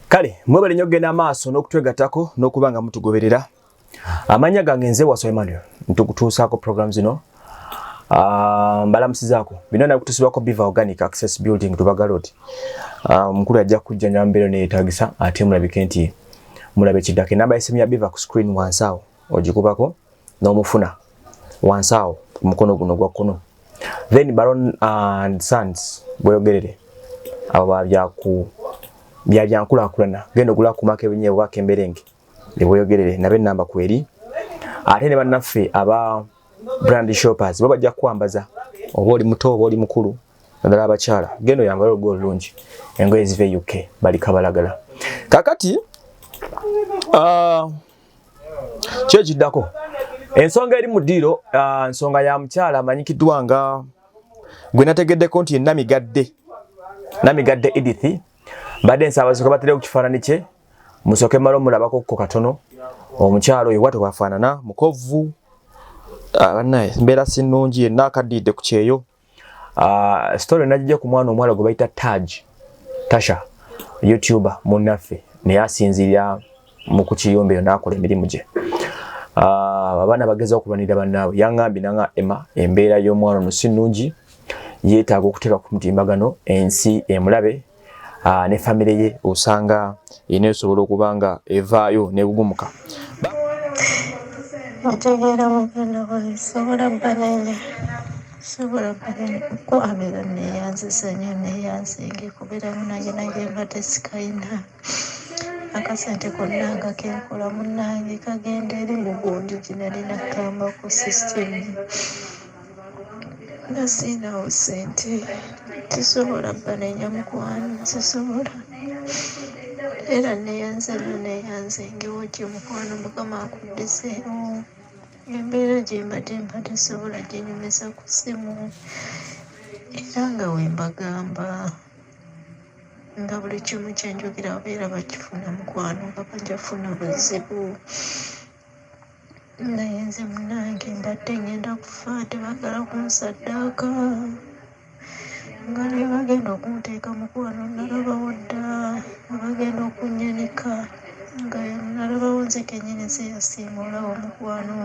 Kale mwebale nnyo okugenda amaaso n'okutwegattako n'okuba nga mutugoberera. Amannya gange nze Waswa Emmanuel, ntukutuusaako program zino. Mbalamusizaako bino nakutuusibwako Biva Organic Access Building Lubaga Road. Omukulu ajja kujja nyambeero neyetaagisa ate mulabike nti mulabe kiddako. Enamba y'essimu ya Biva ku screen wansi awo ogikubako n'omufuna wansi awo ku mukono guno ogwa kkono. Then Baron and Sons bweyogerere abo babyaku bya byankulakulana genda ogula ku maka ebinyeebwa kemberenge ebweyogerere nabe enamba kweri ate ne bannaffe aba brand shoppers bo bajja kukwambaza oba oli muto oba oli mukulu naddala abakyala genda oyambale olugo olulungi engoye ziva e UK bali kabalagala kakati kyo ekiddako ensonga eri mu ddiiro nsonga ya mukyala amanyikiddwa nga gwe nategeddeko nti Namigadde Namigadde Edith mbadde nsaba basooke baterewo ku kifaananyi kye musooke mala omulabako ko katono omukyala oyo bwatyo bwafaanana mukovvu bannaye mbeera si nnungi yenna akaddiidde ku kyeyo. Story najja ku mwana omuwala gwe bayita Taj Tasha YouTuber munnaffe naye asinziira mu ku kiyumba eyo n'akola emirimu gye. Abaana bageza okulwanirira bannaabwe yangambye nanga Emma embeera y'omwana ono si nnungi yeetaaga okuteeka ku mutimbagano ensi emulabe ne famire ye osanga eneesobola okuba nga evaayo n'egugumuka. Otegeera muganda wange sobola banene sobola banene okwabira neyanziza nnyo neyanzinge kubeera munange nange mbadde sikayina akasente konna nga kenkola munnange kagenda eri mu gundi gye nalina kamba ku system nga siinawo ssente sisobola banenya mukwano sisobola era neyanze nnyo neyanze ngewojje mukwano mukama akuddizeewo embeera gye mbadde mbadde sobola gyenyumiza ku ssimu era nga we mbagamba nga buli kimu kye njogera babeera bakifuna mukwano nga bajja kufuna buzibu naye nze munnange mbadde ngenda kufa tebaagala kunsaddaaka nga ne bagenda okunteeka mukwano nalabawo dda nga bagenda okunnyanika nga nalabawo nze kennyini nze yasiimuulawo mukwano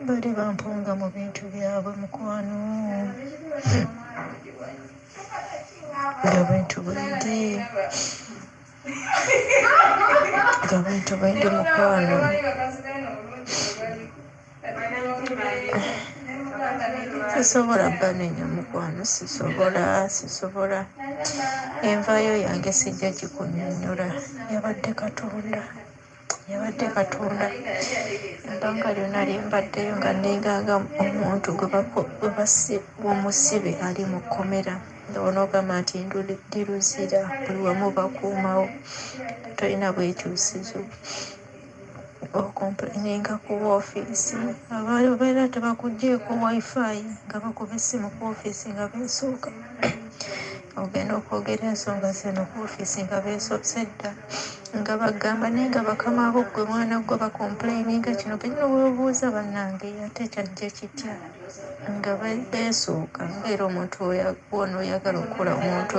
bali bampunga mu bintu byabwe mukwano nga bwentyo bwendi nga bwentyo bwendi mukwano. Sisobola banenya mukwano sisobola sisobola envaayo yange sijja gikunyonnyola yabadde Katonda yabadde Katonda ebbanga lyonna lye mbaddeyo nga nenganga omuntu gwe omusibe ali mu kkomera nga onoogamba nti ndi luzira buli wamu bakuumawo tolina bwekyusizo okompuleyininga ku woofiisi ababeera tebakuggyeeko wifi nga bakuba essimu ku woofiisi nga beesooka ogenda okwogera ensonga zino ku woofiisi nga beesoose dda nga bagamba naye nga bakama bo ggwe mwana ggwe bakompuleyininga kino bino weebuuza bannange ate kyajja kitya nga beesooka ng'era omuntu wona oyagala okukola omuntu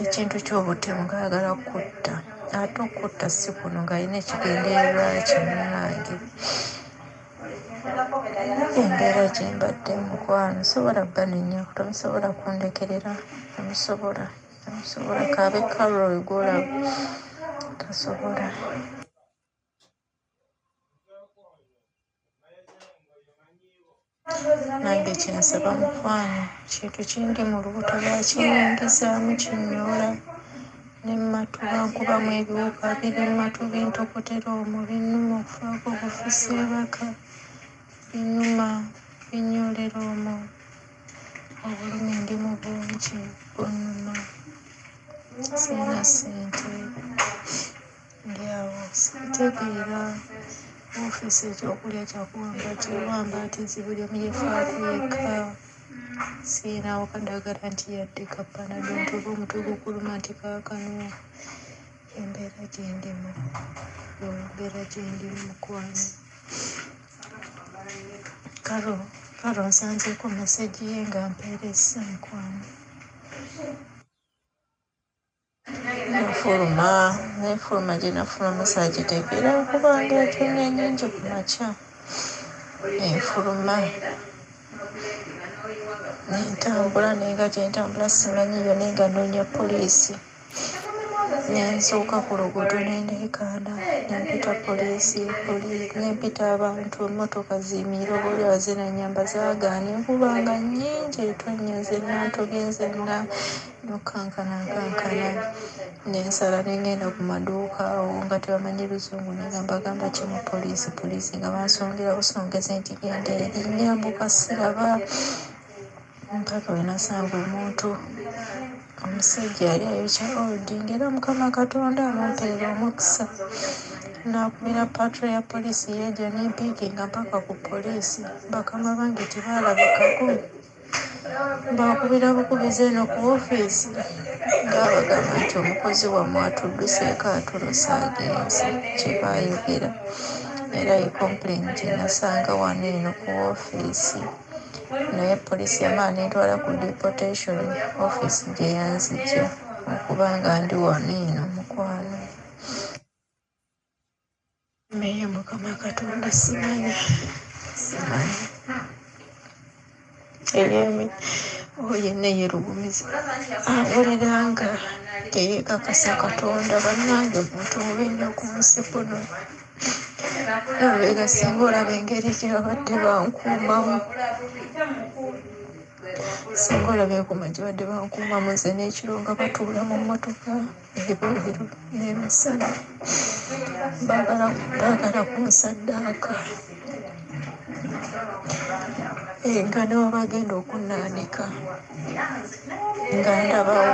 ekintu ky'obutemu ng'ayagala kutta ate okutta si kuno ng'alina ekigendererwa kye munnange embeera gye mbadde mukwano sobola banenya tomusobola kundekerera tomusobola tomusobola kaabe Carol gw'olaba tasobola. Nange kyensaba mukwano kintu kindi mu lubuto lwakinyingizaamu kinyoola ne mumatu bankubamu ebiwuka biri mumatu bintokotera omwo binnuma okufaako obufi seebaka binnuma binyoolera omwo obulumi ndi mu bungi bunnuma sirina ssente. Ndi awo sitegeera ofiisi ekyokulya kyakuwamba kiwambaatizi buli omu yeefaako yekka siyinawo kadagala nti yadde ka panado nti oba omutwe gukuluma nti kaakano embeera gye ndimu embeera gye ndimu mukwano. Karo Karo nsanzeeko meseji ye nga mpeerezza mukwano. Nenfuluma, nenfuluma gye nafuluma saagitegeera kubanga etonnya nnyingi ku makya. Nenfuluma nentambula naye nga gye ntambula simanyiiyo naye nga nnoonya poliisi. Ne nsuuka ku luguudo ne ndeekaana ne mpita poliisi, ne mpita abantu emmotoka ziyimirire oboolyawo zinannyamba zaagaana enkuba nga nnyingi etonnya nzenna ntobye nzenna Nokkankana nkankana ne nsala ne ngenda ku maduuka awo nga tebamanyi Luzungu naye nga mbagamba kimu poliisi poliisi nga bansongera busongezi nti genda eri nnyambuka siraba mpaka we nasanga omuntu omusajja yali ayokya oldi ng'era Mukama Katonda amumpeera omukisa n'akubira patrol ya poliisi yajja n'empiikinga mpaka ku poliisi bakama bange tebaalabikako. Mbaakubira bukubizi eno ku ofiisi ng'abagamba nti omukozi wammwe atudduseeko atolose agenze kye baayogera era ye complain gye nasanga wano eno ku ofiisi naye poliisi yamala n'entwala ku deportation office gye yanzigya okuba nga ndi wano eno mukwano. Naye Mukama Katonda simanyi simanyi eyemi oyo yenna eyerugumiza awulira nga teyekakasa Katonda bannange muntu mubi nnyo ku nsi kuno nabega singa olaba engeri gye babadde bankuumamu singa olaba enkuuma gye badde bankuumamu nze n'ekiro nga batuula mu mmotoka ebweru n'emisana baagala kunsaddaaka nga ne webagenda okunnaanika nga ndabawo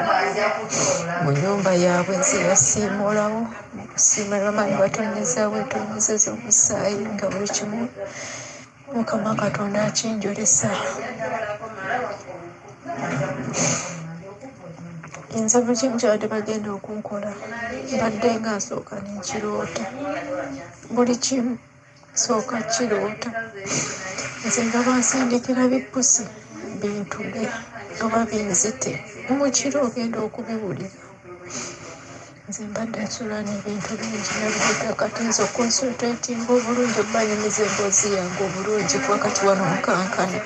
mu nnyumba yaabwe nze yasiimuulawo mu kusiimuula bamala ne batonnyezaawo entonnyeze z'omusaayi nga buli kimu Mukama Katonda akinjolesa. Nze buli kimu kyebadde bagenda okunkola mbadde nga nsooka nenkiroota buli kimu nsooka kiroota nze nga bansindikira bipusi bintuge oba binzite mukiro ogenda okubiwulira. Nze mbadde nsula n'ebintu bingi nabireka kati nze okonsultatinga obulungi obbanyumiza emboozi yange obulungi kuba kati wano nkankana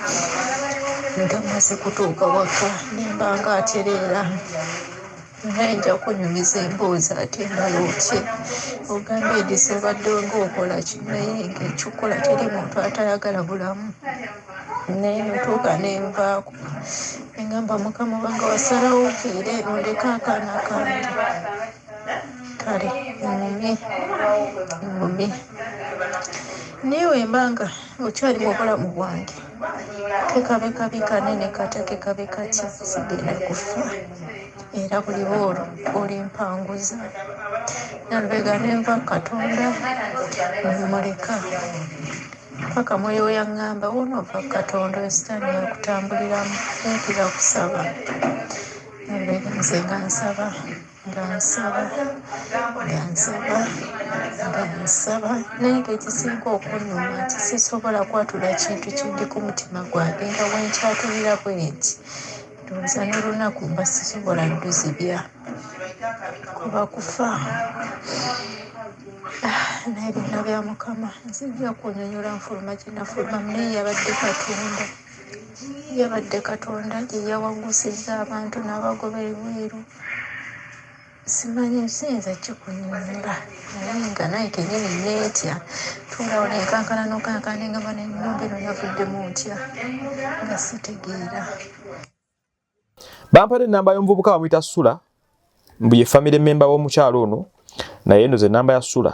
nga maze kutuuka waka nemba nga atereera naye nja kunyumiza emboozi ate endala otye ogambe edisi obadde ng'okola ki naye ng'ekyokukola teri muntu atayagala bulamu naye natuuka nenvaako nengamba mukama obanga wasalawo nfiire eno ndeke akaana kange kale ngumye ngumye naye wemba nga okyali mu bulamu bwange kekabe kabi kanene katya kekabe katya sigenda kufa era buli olwo olimpanguza nalubega nenva katonda nemuleka Paka mwoyo we yaŋŋamba wonova Katonda oyo sitaani yakutambuliramu leetera kusaba nembeera nze nga nsaba nga nsaba nga nsaba nga nsaba naye nga ekisinga okunnuma nti sisobola kwatula kintu kindi ku mutima gwange nga wenkyatulira bwenti ndowooza n'olunaku mba sisobola luzibya kuba kufa ah, naye byonna bya mukama nzijja kunyonyola nfuluma gye nafulumamu naye yabadde katonda yabadde katonda gye yawangusizza abantu n'abagoba ebweru simanyi siyinza kikunyonyola naye nga naye kenyini neetya tuulawo nenkankana nokankana nengamba nenyumba eno navuddemu ntya nga sitegeera Bampadde ennamba y'omuvubuka bamuyita Sula mbu ye family member w'omukyalo ono naye eno ze nnamba ya Sula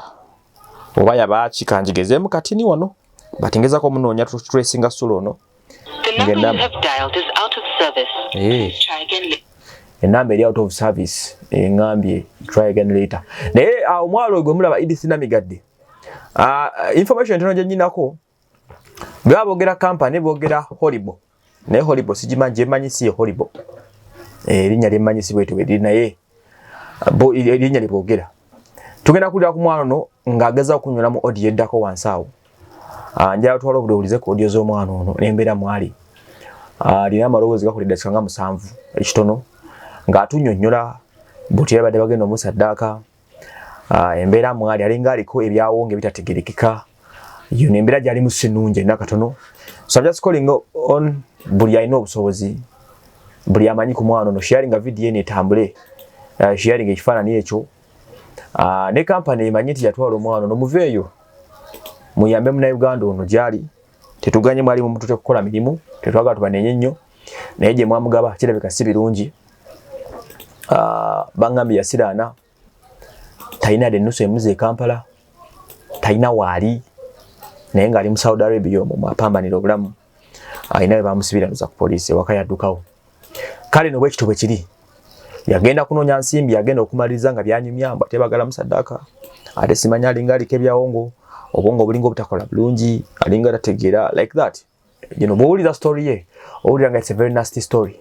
oba yabaaki kanjigezeemu katini wano but ngezako omunoonya tracinga Sula ono eh. Enamba eri out of service engambye try again later naye ah, omwalo gwe mulaba Edith Namigadde ah, information entono gye nnyinako bwe boogera company boogera horrible naye horrible sigimanyi gyemanyi si ye horrible eh, erinnya lyemmanyi si bwetyo bweriri naye erinnya lye boogera tugenda kuwulira ku mwana ono ng'ageza okunyula mu audio eddako wansi awo ah, njala twala obudde owulize ku audio z'omwana ono n'embeera mwali ah, alina amaloboozi gakola eddakika nga musanvu ekitono ng'atunyonnyola Buti yabadde bagenda omusaddaaka. Embeera mwali alinga aliko ebyawonge ebitategerekeka. Yono embeera gyalimu si nnungi erina katono. So I'm just calling on buli alina obusobozi, buli amanyi ku mwana ono, sharinga video eno etambule, sharinga ekifaananyi ekyo, ne kampani emanyi nti yatwala omwana ono, muveeyo muyambe munnayuganda ono gyali. Tetuganye mwali mumutute kukola mirimu, tetwagala tubanenye nnyo, naye gye mwamugaba kirabika si birungi. Bangambye yasiraana, talina yadde ennusu emuza e Kampala, talina waali, naye ng'ali mu Saudi Arabia omwo mwapambanira obulamu, alina we bamusibira nuza ku poliisi, ewaka yaddukawo. Kale no bwekityo bwe kiri, yagenda kunoonya nsimbi, yagenda okumaliriza nga byanyumya mbu ate bagala musaddaaka, ate simanya alinga aliko ebyawongo, obwongo obulinga obutakola bulungi, alinga tategeera like that. Bw'owulira story ye, owulira nga it's a very nasty story.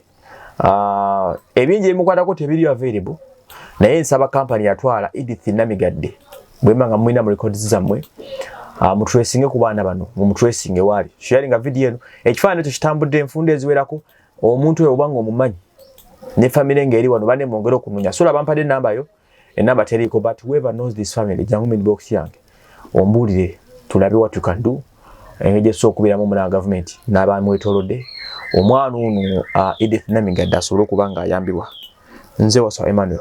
Ebingi ebimukwatako tebiri available, naye nsaba kampani yatwala Edith Namigadde, bwemba nga mulina mu records zammwe, mutracinge ku baana bano, mumutracinge waali. Sharinga video eno, ekifaananyi ekyo kitambudde enfunda eziwerako. Omuntu oyo obanga omumanyi ne family ng'eri wano, bane mwongere okunonya. So bampadde enamba yo, enamba teriiko, but whoever knows this family, jangu mu inbox yange ombuulire, tulabe what you can do, engeri gyetusobola okubeeramu muna gavumenti n'abamwetoolodde, omwana ono Edith Namigadde asobole okuba ng'ayambibwa. Nze Waswa Emmanuel.